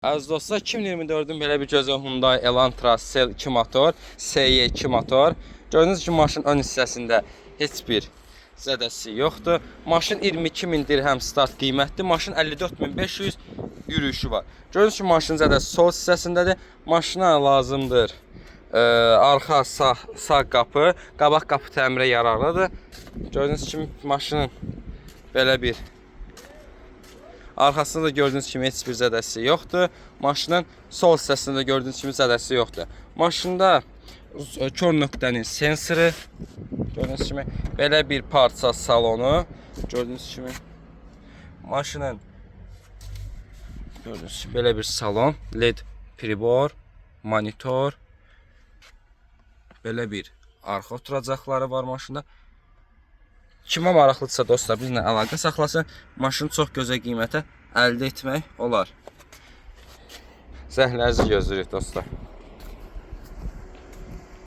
Əziz dostlar, 2024-ün belə bir gözəl Hyundai Elantra Sel 2 motor, SE2 motor. Gördüyünüz kimi maşın ön hissəsində heç bir zədəsi yoxdur. Maşın 22 min dirhəm start qiymətdir. Maşın 54.500 yürüyüşü var. Gördüyünüz kimi maşın zədəsi sol hissəsindədir. Maşına lazımdır arxa sağ qapı, qabaq qapı təmirə yararlıdır. Gördüyünüz kimi maşının belə bir arxasında da gördüyünüz kimi heç bir zədəsi yoxdur. Maşının sol hissəsində də gördüyünüz kimi zədəsi yoxdur. Maşında kör nöqtənin sensoru, gördüyünüz kimi belə bir parça salonu, gördüyünüz kimi maşının gördüyünüz kimi belə bir salon, LED pribor, monitor, belə bir arxa oturacaqları var maşında. Kimə maraqlıdırsa dostlar bizimlə əlaqə saxlasın. Maşını çox gözəl qiymətə əldə etmək olar. Zəhlənizi gözləyirik dostlar.